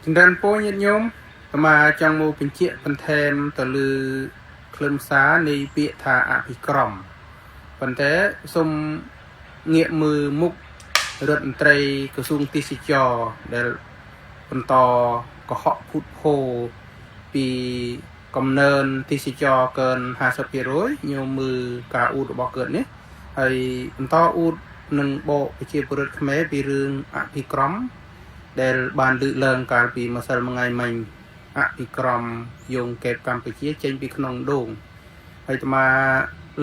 ចម្រើនពរញាតិញោមអាត្មាចង់មកបញ្ជាក់បន្ថែមទៅលើខ្លឹមសារនៃពាក្យថាអភិក្រមប៉ុន្តែសូមងាកមើលមុខរដ្ឋមន្ត្រីក្រសួងទេសចរដែលបន្តកុហកភូតភរពីកំណើនទេសចរកើន50%ញោមមើលការអួតរបស់កើតនេះហើយបន្តអួតនឹងបកប្រជាពលរដ្ឋខ្មែរពីរឿងអភិក្រម ដែលបានលើកឡើងកាលពីម្សិលមិញថ្ងៃមិញអភិក្រមយោងកេបកម្ពុជាចេញពីក្នុងដូងហើយអាត្មា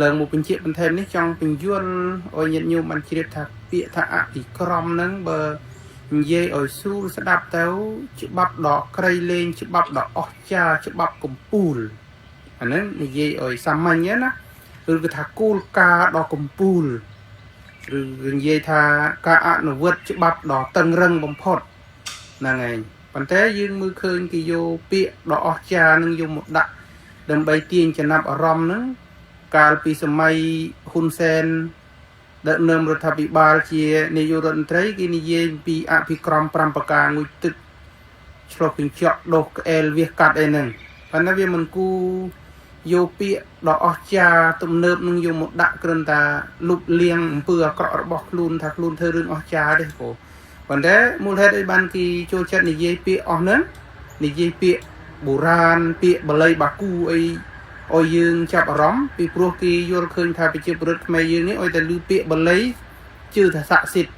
ឡើងមកបញ្ជាក់បន្ថែមនេះចង់បញ្យល់ឲ្យញាតិញោមបានជ្រាបថាពាក្យថាអភិក្រមហ្នឹងបើនិយាយឲ្យស្រួលស្ដាប់ទៅច្បាប់ដ៏ក្រៃលែងច្បាប់ដ៏អស្ចារ្យច្បាប់កំពូលអាហ្នឹងនិយាយឲ្យសាមញ្ញណាឬគឺថាគោលការណ៍ដ៏កំពូលឬនិយាយថាការអនុវត្តច្បាប់ដ៏តឹងរឹងបំផុត ហ្នឹងឯងប៉ុន្តែយើងមើលឃើញគេយកពាក្យដ៏អស្ចារ្យនឹងយកមកដាក់ដើម្បីទាញចំណាប់អារម្មណ៍ហ្នឹងកាលពីសម័យហ៊ុនសែនដឹកនាំរដ្ឋាភិបាលជានាយករដ្ឋមន្ត្រីគេនិយាយពីអភិក្រម5ប្រការងូតទឹកឆ្លុះកញ្ចក់ដុសក្អែលវាសកាត់អីហ្នឹងប៉ុន្តែវាមិនគូយកពាក្យដ៏អស្ចារ្យទំនើបនឹងយកមកដាក់គ្រាន់តែលុបលាងអំពើអាក្រក់របស់ខ្លួនថាខ្លួនធ្វើរឿងអស្ចារ្យទេព្រោះ ប៉ុន្តែមូលហេតុអីបានគេចូលចិត្តនិយាយពាក្យអស់ហ្នឹងនិយាយពាក្យបុរាណពាក្យបាលីបាគូអីឲ្យយើងចាប់អារម្មណ៍ពីព្រោះគេយល់ឃើញថាប្រជាពលរដ្ឋខ្មែរយើងនេះឲ្យតែឮពាក្យបាលីជឿថាស័ក្តិសិទ្ធិ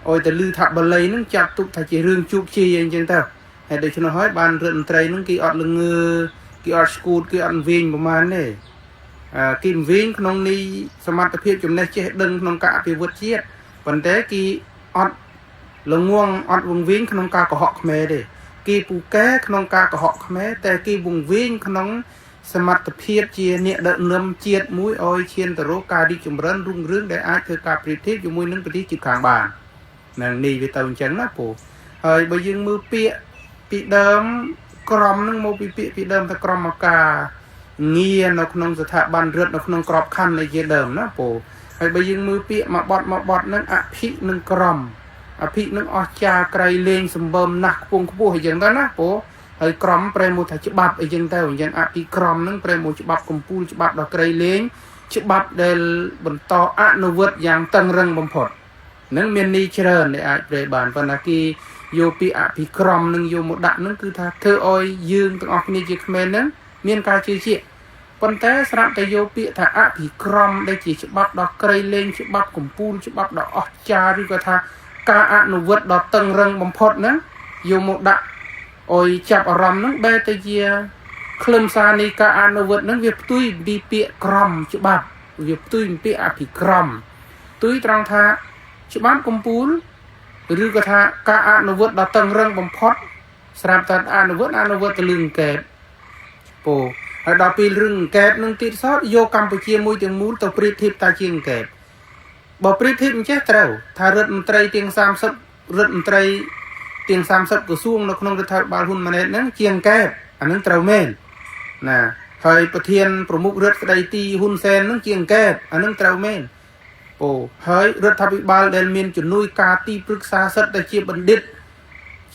ឲ្យតែឮថាបាលីហ្នឹងចាត់ទុកថាជារឿងជោគជ័យអីចឹងទៅហើយដូច្នោះហើយបានរដ្ឋមន្ត្រីហ្នឹងគេអត់ល្ងើគេអត់ស្គូតគេអត់វិញប្រហែលទេអឺគេវិញក្នុងនេះសមត្ថភាពចំណេះចេះដឹងក្នុងការអភិវឌ្ឍជាតិប៉ុន្តែគេអត់ ល្ងងអត់វង្វេងក្នុងការកុហកខ្មែរទេគេពូកែក្នុងការកុហកខ្មែរតែគេវង្វេងក្នុងសមត្ថភាពជាអ្នកដឹកនាំជាតិមួយឲ្យឈានទៅរកការរីកចម្រើនរុងរឿងដែលអាចធ្វើការប្រៀបធៀបជាមួយនឹងប្រទេសជិតខាងបាននឹងនេះវាទៅអញ្ចឹងណាពូហើយបើយើងមើលពាក្យពីដើមក្រមនឹងមកពីពាក្យពីដើមថាក្រមការងារនៅក្នុងស្ថាប័នរដ្ឋនៅក្នុងក្របខ័ណ្ឌនៃជាដើមណាពូហើយបើយើងមើលពាក្យមួយបត់មួយបត់នឹងអភិនឹងក្រម អភិនឹងអស្ចារ្យក្រៃលែងសម្បើមណាស់ខ្ពង់ខ្ពស់អីចឹងទៅណាព្រោះហើយក្រមប្រែមួយថាច្បាប់អីចឹងទៅអញ្ចឹងអភិក្រមនឹងប្រែមួយច្បាប់កម្ពូលច្បាប់ដ៏ក្រៃលែងច្បាប់ដែលបន្តអនុវត្តយ៉ាងតឹងរឹងបំផុតនឹងមានន័យច្រើនដែលអាចប្រែបានប៉ុន្តែគេយកពីអភិក្រមនឹងយកមកដាក់នឹងគឺថាធ្វើឲ្យយើងទាំងអស់គ្នាជាខ្មែរនឹងមានការជឿជាក់ប៉ុន្តែស្រាប់តែយកពាក្យថាអភិក្រមដែលជាច្បាប់ដ៏ក្រៃលែងច្បាប់កម្ពូលច្បាប់ដ៏អស្ចារ្យឬក៏ថាការអនុវត្តដ៏តឹងរឹងបំផុតហ្នឹងយកមកដាក់ឲ្យចាប់អារម្មណ៍ហ្នឹងបែរទៅជាខ្លឹមសារនៃការអនុវត្តហ្នឹងវាផ្ទុយពីពាក្យក្រមច្បាប់វាផ្ទុយពីពាក្យអភិក្រមផ្ទុយត្រង់ថាច្បាប់កម្ពូលឬក៏ថាការអនុវត្តដ៏តឹងរឹងបំផុតស្រាប់តែអនុវត្តអនុវត្តទៅលឿងកែបពោហើយដល់ពេលរឿងកែបនឹងទៀតសោតយកកម្ពុជាមួយទាំងមូលទៅប្រៀបធៀបតាជាងកែបបើប្រៀបធៀបអញ្ចេះត្រូវថារដ្ឋមន្ត្រីទាំង30រដ្ឋមន្ត្រីទាំង30ក្រសួងនៅក្នុងរដ្ឋាភិបាលហ៊ុនម៉ាណែតហ្នឹងជាងកែបអាហ្នឹងត្រូវមែនណាហើយប្រធានប្រមុខរដ្ឋស្ដីទីហ៊ុនសែនហ្នឹងជាងកែបអាហ្នឹងត្រូវមែនអូហើយរដ្ឋាភិបាលដែលមានជំនួយការទីប្រឹក្សាសិទ្ធិដែលជាបណ្ឌិត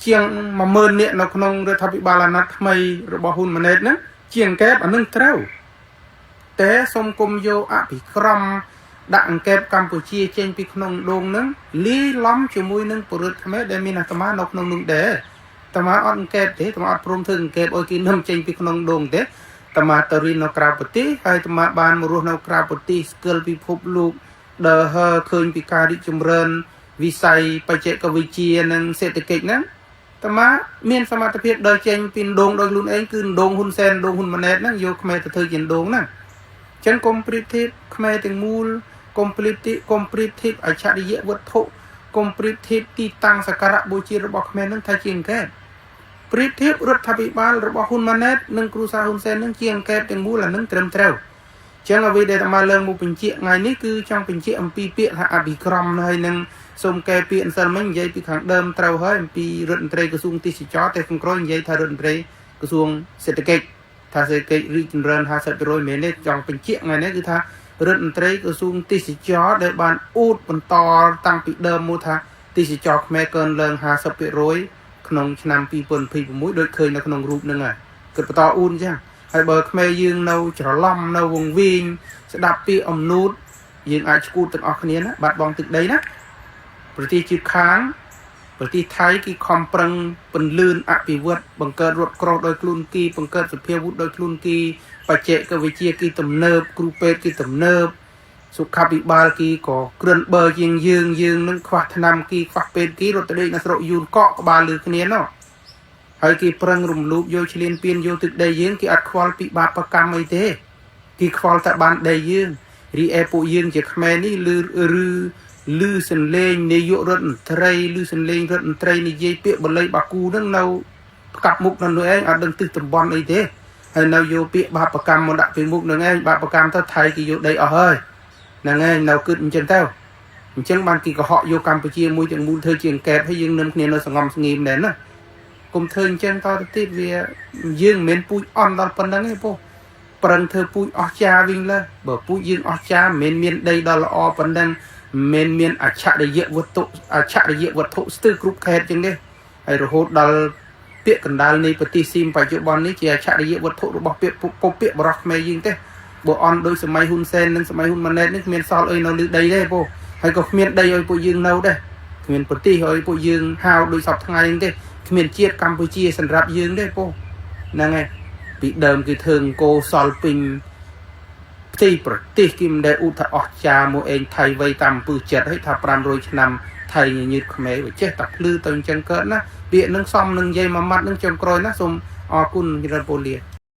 ជាង10000នាក់នៅក្នុងរដ្ឋាភិបាលអាណត្តិថ្មីរបស់ហ៊ុនម៉ាណែតហ្នឹងជាងកែបអាហ្នឹងត្រូវតែសូមគុំយកអភិក្រមដាក់អង្កែបកម្ពុជាចេញពីក្នុងដូងហ្នឹងលាយឡំជាមួយនឹងពលរដ្ឋខ្មែរដែលមានអាត្មានៅក្នុងនោះដែរអាត្មាអត់អង្កែបទេអាត្មាអត់ព្រមធ្វើអង្កែបឲ្យគេនឹមចេញពីក្នុងដូងទេអាត្មាទៅរៀននៅក្រៅប្រទេសហើយអាត្មាបានមករស់នៅក្រៅប្រទេសស្គាល់ពិភពលោកដើរហើរឃើញពីការរីកចម្រើនវិស័យបច្ចេកវិទ្យានិងសេដ្ឋកិច្ចហ្នឹងអាត្មាមានសមត្ថភាពដើរចេញពីដូងដោយខ្លួនឯងគឺដូងហ៊ុនសែនដូងហ៊ុនម៉ាណែតហ្នឹងយកខ្មែរទៅធ្វើជាដូងហ្នឹងចឹងកុំប្រៀបធៀបខ្មែរទាំងមូលកុំប្រៀបធៀបកុំប្រៀបធៀបអច្ឆរិយវត្ថុកុំប្រៀបធៀបទីតាំងសក្ការៈបូជារបស់ខ្មែរនឹងថាជាអង្កែបប្រៀបធៀបរដ្ឋាភិបាលរបស់ហ៊ុនម៉ាណែតនិងគ្រូសាហ៊ុនសែននឹងជាអង្កែបទាំងមូលអានឹងត្រឹមត្រូវចឹងអ្វីដែលអាត្មាលើកមកបញ្ជាក់ថ្ងៃនេះគឺចង់បញ្ជាក់អំពីពាក្យថាអភិក្រមហើយនឹងសូមកែពាក្យអន្សិលមិញនិយាយពីខាងដើមត្រូវហើយអំពីរដ្ឋមន្ត្រីក្រសួងទេសចរតែខាងក្រោយនិយាយថារដ្ឋមន្ត្រីក្រសួងសេដ្ឋកិច្ចថាសេដ្ឋកិច្ចរីកចម្រើន50%មែនទេចង់បញ្ជាក់ថ្ងៃនេះគឺថារដ្ឋមន្ត្រីក្រសួងទេសចរដែលបានអួតបន្តតាំងពីដើមមកថាទេសចរខ្មែរកើនឡើង50% ក្នុងឆ្នាំ2026ដូចឃើញនៅក្នុងរូបហ្នឹងហើយគិតបន្តអ៊ូនចឹងហើយបើខ្មែរយើងនៅច្រឡំនៅវង្វេងស្ដាប់ពីអំនួតយើងអាចឈួតទាំងអស់គ្នាណាបាត់បង់ទឹកដីណាប្រទេសជិតខាងប្រទេសថៃគេខំប្រឹងពន្លឿនអភិវឌ្ឍបង្កើតរថក្រោះដោយខ្លួនគេបង្កើតសភាវុធដោយខ្លួនគេបច្ចេកវិទ្យាគេទំនើបគ្រូពេទ្យគេទំនើបសុខាភិបាលគេក៏ក្រិនបើជាងយើងយើងនឹងខ្វះថ្នាំគេខ្វះពេទ្យគេរត់ទៅដេកនៅស្រុកយូនកកក្បាលលើគ្នាណោះហើយគេប្រឹងរំលោភយកឆ្លៀនពៀនយកទឹកដីយើងគេអត់ខ្វល់ពីបាបកម្មអីទេគេខ្វល់តែបានដីយើងរីឯពួកយើងជាខ្មែរនេះឬឬឮសន្លេងនាយករដ្ឋមន្ត្រីឮសន្លេងរដ្ឋមន្ត្រីនិយាយពាក្យបល័យបាគូនឹងនៅផ្កាប់មុខនៅនោះឯងអត់ដឹងទិសតំបន់អីទេហើយនៅយកពាក្យបាបកម្មមកដាក់ពីមុខនឹងឯងបាបកម្មទៅថៃគេយកដីអស់ហើយហ្នឹងឯងនៅគិតអញ្ចឹងទៅអញ្ចឹងបានគេកុហកយកកម្ពុជាមួយទាំងមូលធ្វើជាអង្កែតហើយយើងនឹមគ្នានៅសងំស្ងៀមដែរណាគុំធ្វើអញ្ចឹងតទៅទៀតវាយើងមិនមែនពូជអន់ដល់ប៉ុណ្្នឹងទេពោះប្រឹងធ្វើពូជអស់ចាវិញលើបើពូជយើងអស់ចាមិនមែនមានដីដល់ល្អប៉ុណ្្នឹងមិនមានអច្ឆរិយវត្ថុអច្ឆរិយវត្ថុស្ទើរគ្រប់ខេត្តចឹងទេហើយរហូតដល់ពាក្យកណ្ដាលនៃប្រទេសស៊ីមបច្ចុប្បន្ននេះជាអច្ឆរិយវត្ថុរបស់ពាក្យពុពាក្យបរោះខ្មែរយើងទេបើអន់ដោយសម័យហ៊ុនសែននិងសម័យហ៊ុនម៉ាណែតនេះគ្មានសល់អីនៅលើដីទេពោហើយក៏គ្មានដីឲ្យពួកយើងនៅដែរគ្មានប្រទេសឲ្យពួកយើងហៅដោយសពថ្ងៃនេះទេគ្មានជាតិកម្ពុជាសម្រាប់យើងទេពោហ្នឹងហើយពីដើមគេធ្វើអង្គសល់ពេញផ្ទៃប្រទេសគេមិនដែលឧថាអស់ចាមកឯងថៃវ័យតាមពឹសចិត្តហើយថា500ឆ្នាំថៃញញើតខ្មែរវាចេះតែភ្លឺទៅអញ្ចឹងកើតណាពាក្យនឹងសំនឹងនិយាយមួយម៉ាត់នឹងចុងក្រោយណាសូមអរគុណចរិតពូលា។